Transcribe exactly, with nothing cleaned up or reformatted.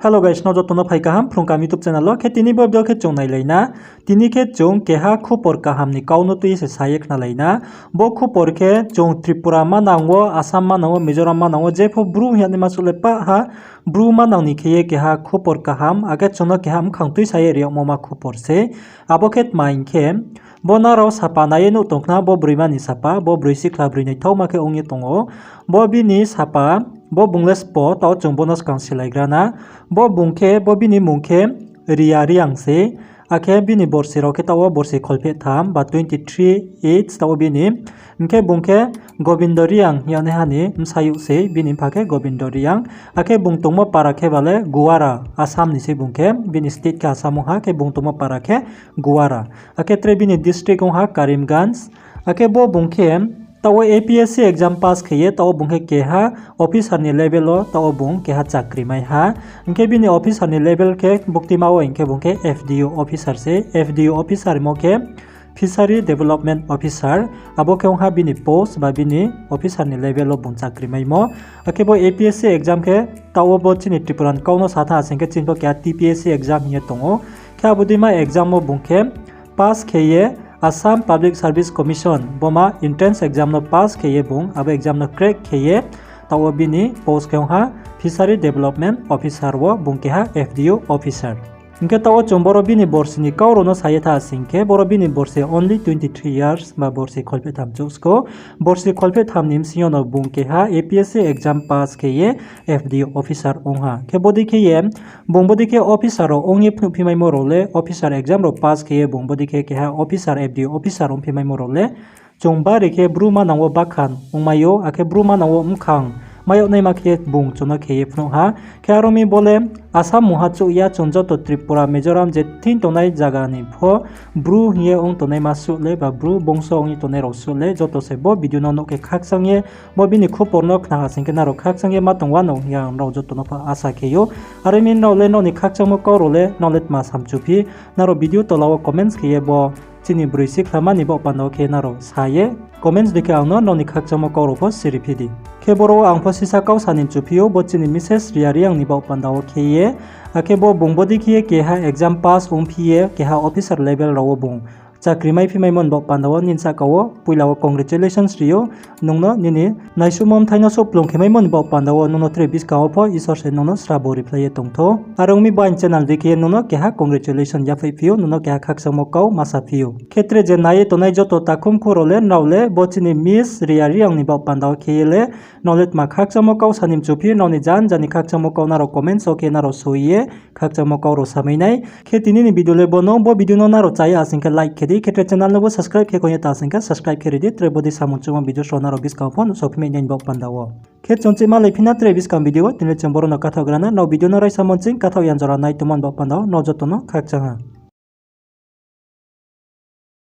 Hello guys, nrao joto no phai kaham Phrung Kaham YouTube channel wo. Khe tini bo video khe chung nailai na. Tini khe chung keha khupor kaham ni kau no tui ye se sa ye khnalai na. Bo khupor khe chung Tripura manang wo, Assam manang wo, Mizoram manang wo, jepho Bru hing ye naima suh le pah ha, Bru manang ni khe ye keha khupor kaham, akhe chung no keha mkhang tuisa ye ri yagmo ma khupor sei. Abo khe tma hing khe, bo nrao sapa nai ye nuh tong khna, bo broima ni sapa, bo broi sikhla broi naithaoma khe ong ye tong ou. Bo bini sapa, bo bung le sbo, taoh chung bo no skang silaigra na. Bo bung khe, bo bini mmung khe Ria Reang sei. Akhe bini borsi rao khe taoh wo borsi kholpheh tham ba twenty three age taoh wo bini. Hing khe bung khe Gobindo Reang hing ye naiha ni bsayouh sei, bini mpha khe Gobindo Reang. Akhe bung tongmo para khe ba le Guwara, Assam ni sei bung khe, bini state khe Assam ong ha, khe bung tongmo para khe Guwara. Akhe tre bini district ong ha Karimganj. Akhe bo bung khe taoh wo A P S C exam pass khe ye, taoh wo bung khe keha officer ni level wo taoh wo bung keha chakri mai ha. Hing khe bini officer ni level khe buktima wo hing khe bung khe F D O officer sei, F D O officer mo khe Fishery Development Officer, abo khe ong ha bini post ba bini officer ni level wo bung chakri maimo. Akhe bo A P S C exam khe taoh wo bo chini Tripura ni kau no sa thanng ha sing khe chini pho keha T P S C exam hing ye tong ou. Khe abo deima exam wo bung khe pass khe ye Assam Public Service Commission boma entrance exam no pass khe ye bung abo exam no crack khe ye taoh wo bini post khe ong ha Fishery Development Officer wo bung keha F D O officer. Hing khe taoh wo chung boro bini borsi ni kau rao no sa ye tha sing khe, boro bini borsi only twenty three years ba borsi kholpheh tham chouh sko. Borsi kholpheh tham ni bsing yo no bung keha A P S C exam pass khe ye F D O officer ong ha. Khe bodei khe ye, bung bodei khe officer rao ong ye phnuhphi maimo rao le, officer exam rao pass khe ye bung bodei khe keha officer, F D O officer ongphi maimo rao le, chung bari khe Bru manang wo bakhan ongmai ou, akhe Bru manang wo mkhang mai yag naima khe bung chung no khe ye phnuh ha. Khe aro mi bo le Assam mungha chouh ya, chung joto Tripura, Mizoram je thing tongnai zaga ni pho Bru hing ye ong tongnaima suh le ba Bru bongso ong ye tongnai rao suh le joto se bo video no nuh khe khakchang ye, bo bini khupor no khna ha sing khe nrao khakchang ye ma tong wanou hing ye ang nrao joto no pho asa khe ou. Are mi nrao le nrao ni khakchangmo kau rao le nrao le tma samchuphi, nrao video tola wo comments khe ye bo chini broi sikhla ma ni baoh panda wo khe nrao sa ye comments dei khe ang no nrao ni khakchangmo kau rao pho siriphi di. Khe boro wo ang pho sisa kau sa ni mchuphi ou, bo chini Mrs Ria Reang ni baoh panda wo khe ye, akhe bo bung bodei khe ye keha exam pass ongphi ye keha officer level rao wo bung chakri maiphi maimo ni baoh panda wo nini sahka wo poila wo congratulations ri ou. Nung no nini naisuhmo bthai no souhplung khe maimo ni baoh panda wo nung no tre buskang wo pho Isor se nung no srabo riphlai ye tong thou. Are ong mi bo aini channel dei khe ye nung no keha congratulation yaphaihphi ou, nung no keha khakchangmo kau ma saphi ou. Khe tre je nai ye tongnai joto takhumkhu rao le, nrao le bo chini Miss Ria Reang ni baoh panda wo khe ye le nrao le tma khakchangmo kau sa ni mchuphi, nrao ni jan jan ni khakchangmo kau nrao comments wo khe nrao soi ye khakchangmo kau rao samai nai. Khe tini ni video le bo no, bo video no nrao cha ya sing khe like khe di, khe tre channel no bo subscribe khe kong ye ta sing khe subscribe khe ri di, tre bodei samung chungmo video rao nrao buskang pho nuhsaophi mai nai ni baoh panda wo. Khe chung chih malaiphi na tre buskang video wo, tini le chung boro no kathaoh gra na, nrao video no raisa monching kathaoh yan jora nai tongmo ni baoh panda wo nrao joto no khakchang ha.